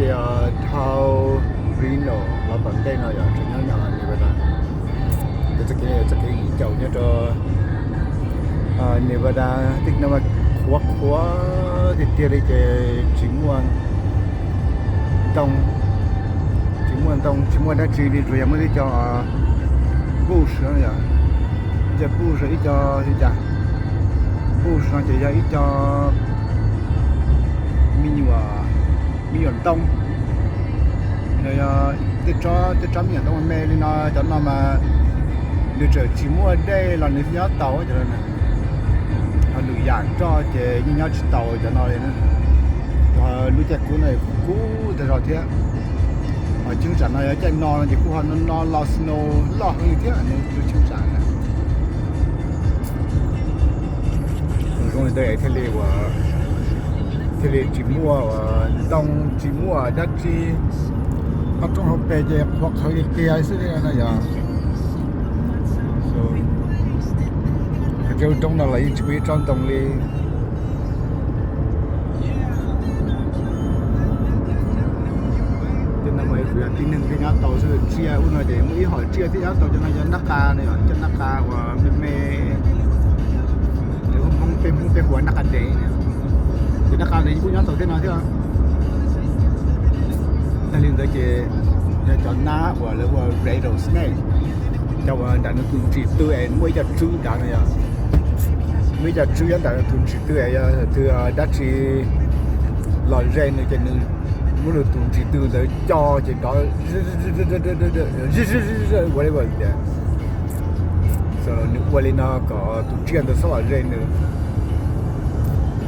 Dhau Reno los tom ntej no yog tseem nyob Nevada. Ces txoj kev no yog txoj kev yim caum nyob rau Nevada, tej no mas qhuav qhuav tiag tiag li ces tsis muaj ntoo, tsis muaj ntoo tsis muaj dab tsi li, tsuas yog muaj tib co bush no yom, ib co bush, ib co li cas, bush no ces yog ib co me nyuam, me nyuam ntoo, tej tsob, tej tsob me nyuam ntoo me me li no, cov no mas nws tseem tsis muaj dej los nws thiaj nyob tau cov no. Ho lwm yam roj ces yeej nyob tsis tau cov no li. Ho lub caij kub no kub tag zog thiab. Ho cheeb tsam no yog caij no no ces kuj ho no no los snow loj heev li thiab lub cheeb tsam no. Zoo li ntawd thiaj li ua, thiaj li tsis muaj ntoo tsis muaj dab tsi. Qhov roob hauv pes ces qhuav qhawv tiag tiag xwb no yog. Kev ua roob no los yeej tsis muaj ib tsob ntoo li. Tej no mas yuav tsum yog tib neeg thiaj nyob tau xwb, tsiaj ub no ces muaj ib hom tsiaj thiaj nyob tau, cov no yog nab qa no, cov nab qa uas me me, Hmoob peb, Hmoob peb hu ua nab qa dev. Ces nab qa dev kuj nyob tau tej no thiab. Yog li ntawd ces yog cov nab uas lawv hu ua rattlesnake, cov uas nram nws tus ntsis tw es muaj ib co tswb nrad no yog, muaj ib co tswb nyob nram nws tus ntsis tw es yog tus dab tsi los ze nws ces nws muab nws tus ntsis tw ntawd co ces nrov whatever tias. Nws ua li no kom tus tsiaj ntawd txhob los ze nws.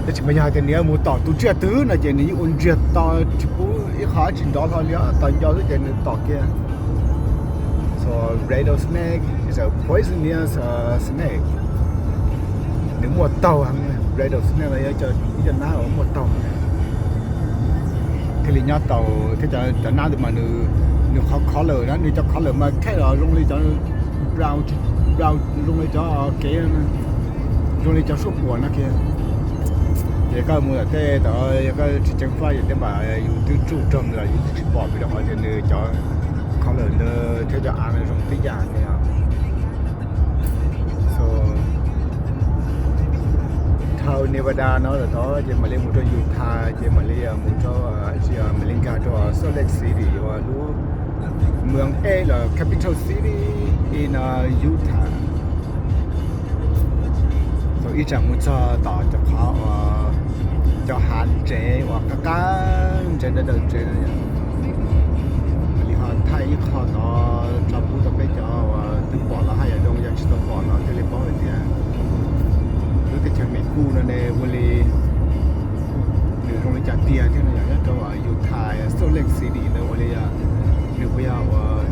Tab sis mas yog hais tias nws yuav mus tom tus tsiaj twg no ces nws yeej ua ntsiag to, tsis pub ib qho dab tsi nrov hlo li, tos nco xwb ces nws tom kiag. So rattlesnake is a poisonous snake. Nws muaj taug heev, rattlesnake no yog ib co nab uas muaj taug heev thiaj li nyob tau thiab. Cov nab ntawd mas nws qhov color na, nws cov color mas thaij los zoo li cov brown, brown zoo li cov kev, zoo li cov suab puam no kiag. Ces koj mus tom tej tod yog koj tsis ceev faj ces tej npam yus twb tsuj raug nws los yus twb tsis pom vim rau qhov tias nws cov color ntawd thiab cov av ntawd zoo tib yam li. So dhau Nevada no lawm tod ces mam li mus rau Utah ces mam li mus rau, mam li nkag rau Salt Lake City uas lub moos ej los capital city in Utah. Thaum ib tsam mus txog tom cov qhov uas cov hav ntsev uas qab qab ntsev ntawd daws ntsev no yom, mam li ho thaij ib qho tod tso pub rau peb cov uas twb pom los haj yam zoo, yog tsis tau pom los thiaj li paub hais tias lub teb chaws Mes Kus no ne ua li nws zoo li cas tiag thiab no yom. Nyob rau Utah Salt Lake City ntawd ua li yog, nws puas yog uas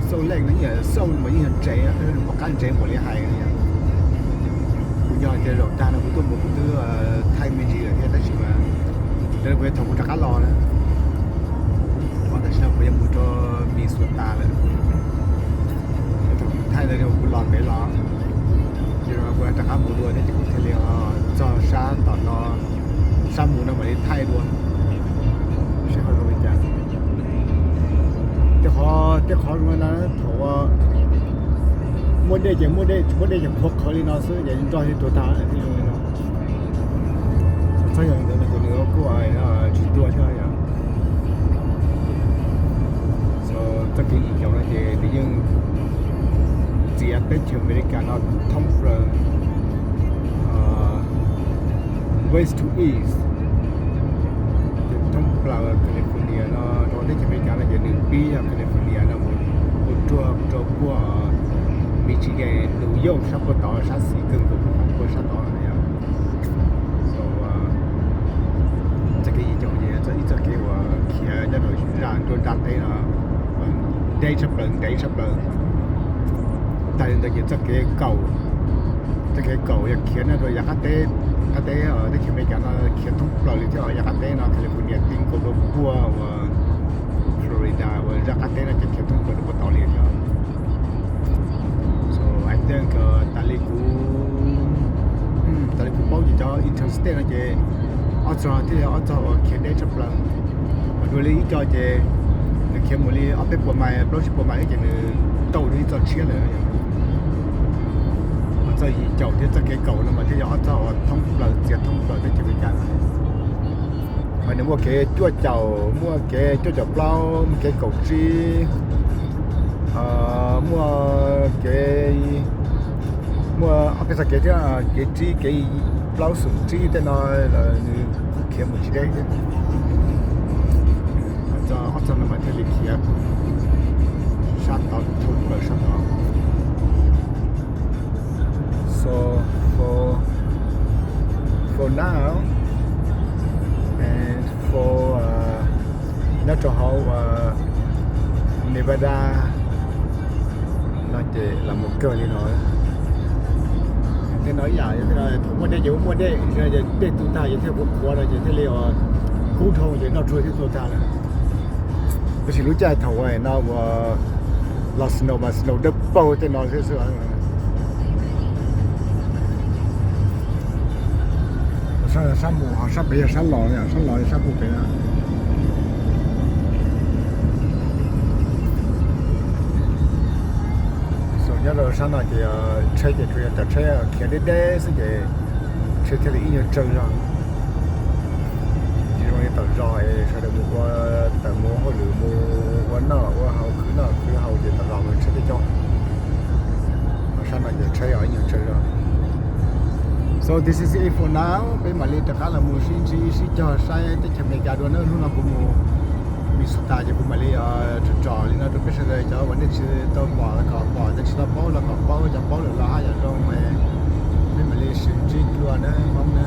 Salt Lake no yeej yog Salt mas yeej yog ntsev, pom qab ntsev npaum li hais no yom. Kuv nco tias zaum tag no kuv tuaj mus kuv twb thaij me ntsis lawm thiab tab sis mas lawv kuv thaum kuv rov qab los na, tam sim no kuv yuav mus rau Minnesota lawm. Thaum kuv thaij ntawd kuv los ntev los, ces kuv rov qab mus dua thiab ces kuv thiaj li txog sab tom no, sab mus no mam li thaij dua seb ho zoo li cas. Tej qhov, tej qhov zoo li no thaum muaj dej ces muaj dej, tsis muaj dej ces qhuav qhawv li no xwb ces nroj thiaj tuag tag thiaj zoo li no. Txhob yog li ntawd no ces nws kuj tsis tuag thiab yom. Txoj kev yim caum no ces nws yeej txiav teb chaws Amelikas no thoob plaws, west to east, ces thoob plaws California no rau teb chaws Amelikas no ces nws pib yog California no mus ua ruag rau puag Michigan, New York sab puag tod, sab xis kawg nkaus puag sab tod no yom. Txoj kev yim caum ces yog ib txoj kev uas khiav nyob rau zaj nruab nrab teb no, ntev tshaj plaws, ntev tshaj plaws. Tag li ntawd ces txoj kev kaum, txoj kev kaum yog khiav nyob rau yav qab teb, qab teb teb chaws Amelikas no khiav thoob plaws li thiab. Yav qab teb no California ti nkaus rau puag uas Florida uas zaj qab teb no ces khiav thoob plaws rau puag tod li thiab. So I think tas li kuv, tas li kuv paub ces cov interstate no ces ob txog thiab yog ob txog uas khiav deb tshaj plaws, mas Mus li ib co ces nws khiav mus li ob peb puas mais, plaub tsib puas mais ces nws tau dua ib txoj tshiab lawm. Txoj yim caum thiab txoj kev kaum no mas thiaj yog ob txoj uas thoob plaws, txiav thoob plaws teb chaws Amelikas no. Mas nws muaj kev cuaj caum, muaj kev cuaj caum plaub, muaj kev kaum tsib, muaj kev, muaj ob peb txoj kev thiab, kev tsib, kev plaub xoom tsib tej no los nws khiav mus tsis deb thiab. Ob txoj no mas thiaj li khiav sab tod, thoob plaws sab tod. So for, for now and for, nyob rau hauv Nevada no ces los mus kawg li no. Tej no ib yam, thaum muaj dej ces muaj dej, dej tu tag ces thiaj qhuav qhuav no ces thiaj li kub dhau ces noj tsuag thiaj tua tag lawm. Tab sis lub caij thaum no uas los snow mas snow dawb paug tej no xwb xwb. Sab mus ho sab pem yog sab los, sab los sab pem na. Nyob rau sab no ces tsheb ces tsuas yog cov tsheb khiav deb deb xwb ces tsheb thiaj li ib nyuag tsawg zog. Tsis zoo li tom zos es sawv daws mus ua, tawm mus hauj lwm, mus ua noj ua haus, khwv noj khwv haus ces tom zos mas tsheb coob coob. Ho sab no ces tsheb ib nyuag tsawg zog. So this is it for now. Peb mam li rov qab los mus sib ntsib sib cog saib teb chaws Amelikas dua na. Hnub no kuv mus Minnesota ces kuv mam li tso tso li no rau peb sawv daws cov uas nej tsis tau pom los kom pom, cov tsis tau paub los kom paub, cov paub lawm los haj yam zoo. Peb mam li sib ntsib dua na Hmoob na.